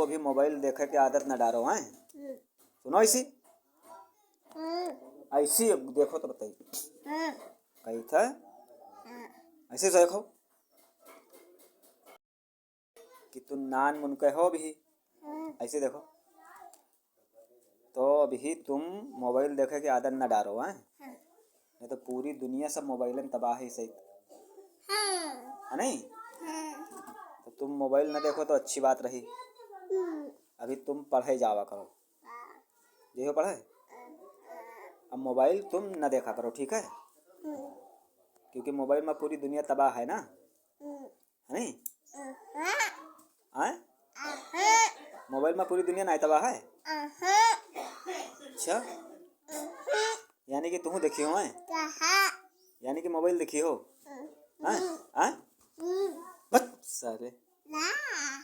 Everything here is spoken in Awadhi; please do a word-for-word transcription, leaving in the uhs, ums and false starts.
भी मोबाइल देखे के आदत न डारो, हैं? हम्म। सुनो ऐसी। हम्म। ऐसी देखो तो बताइए। हम्म। कही था? हम्म। ऐसे देखो। कि तुम नान मुनके हो अभी। हम्म। ऐसे देखो। तो अभी तुम मोबाइल देखे के आदत न डारो, हैं? हम्म। नहीं तो पूरी दुनिया सब मोबाइल में तबाह है सही। हम्म। है नहीं? हम्म। तो तुम मोबाइल न देखो तो अच्छी बात रही। हम्म। अभी तुम पढ़े जावा करो। हाँ। जे हो पढ़े? हम्म। अब मोबाइल तुम न देखा करो, ठीक है? हम्म। क्योंकि मोबाइल में पूरी दुनिया तबाह है ना। हम्म। है नहीं? अहं। आय? अहं। मोबाइल में पूरी दुनिया नाहीं तबाह है? अहं। अच्छा? अहं। यानी कि तुहूँ देखी हो, हैं? कहाँ? यानी कि मोबाइल देखी हो? अहं। हैं? हैं? हम्म। बस सारे। ना।